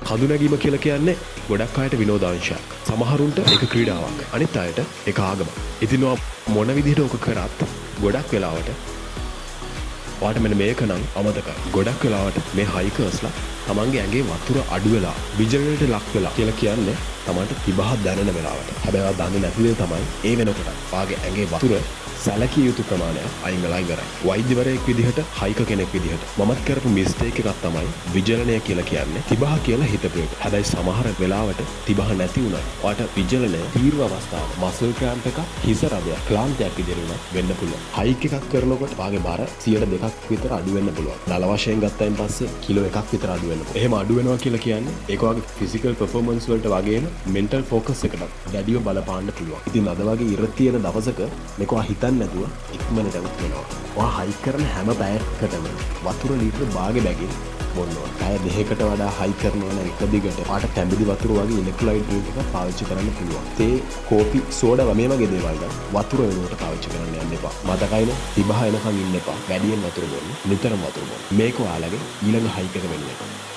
කඳු නැගීම කියලා කියන්නේ ගොඩක් අයට විනෝදාංශයක්. සමහරුන්ට ඒක ක්‍රීඩාවක්. අනිත් අයට ඒක ආගමක්. ඉතින් ඔයා මොන විදිහට ඕක කරත් ගොඩක් වෙලාවට ඔයාට මෙන්න මේක නම් අමතකයි. ගොඩක් වෙලාවට මේ හයිකර්ස්ලා තමන්ගේ ඇඟේ වතුර අඩු වෙලා, විජලනයට ලක් වෙලා කියලා කියන්නේ තමන්ට තිබහ දැනෙන වෙලාවට. හැබැයි ඔයා දන්නේ නැති දේ තමයි ඒ වෙනකොට ඔයාගේ ඇඟේ වතුර සැලකිය යුතු ප්‍රමාණයක් අයින් වෙලා ඉවරයි. වෛද්‍යවරයෙක් විදිහට, හයිකර් කෙනෙක් විදිහට මමත් කරපු මිස්ටේක් එකක් තමයි විජලනය කියලා කියන්නේ තිබහ කියලා හිතපු එක. හැබැයි සමහර වෙලාවට තිබහ නැති වුණත් ඔයාට විජලනය තීව්‍ර අවස්ථාවක මසල් ක්‍රෑම්ප් එකක්, හිස රදයක්, ක්ලාන්තයක් විදිහට වුණත් වෙන්න පුළුවන්. හයික් එකක් කරනකොට ඔයාගේ බර 2% විතර අඩු වෙන්න පුළුවන්. දල වශයෙන් ගත්තයින් පස්සේ කිලෝ 1ක් විතර අඩු වෙන්න පුළුවන්. එහෙම අඩු වෙනවා කියලා කියන්නේ ඒක ඔයාගේ ෆිසිකල් පර්ෆෝමන්ස් වලට වගේම මෙන්ටල් ෆෝකස් එකටත් දැඩිව බලපාන්න පුළුවන්. ඉතින් අද වගේ ඉර තියෙන දවසක මේක ඔයා හිතන්නේ නැතුව ඉක්මනට වෙනවා. ඔයා හයික් කරන හැම පැයකටම වතුර ලීටර් භාගෙ බැගින් බොන්න ඕන. පැය 2කට වඩා හයික් කරනවා නම් එක දිගට ඔයාට තැඹිලි වතුර වගේ ඉලෙක්ට්‍රොලයිට් ඩ්‍රින්ක් එකක් පාවිච්චි කරන්න පුළුවන්. තේ, කෝපි, සෝඩා මේ වගේ දේවල් නම් වතුර වෙනුවට පාවිච්චි කරන්න යන්න එපා. මතකයිනේ, තිබහ එනකන් ඉන්න එපා. වැඩියෙන් වතුර බොන්න, නිතරම වතුර බොන්න. මේක ඔයාලගේ ඊළඟ හයික් එක වෙනුවෙන්.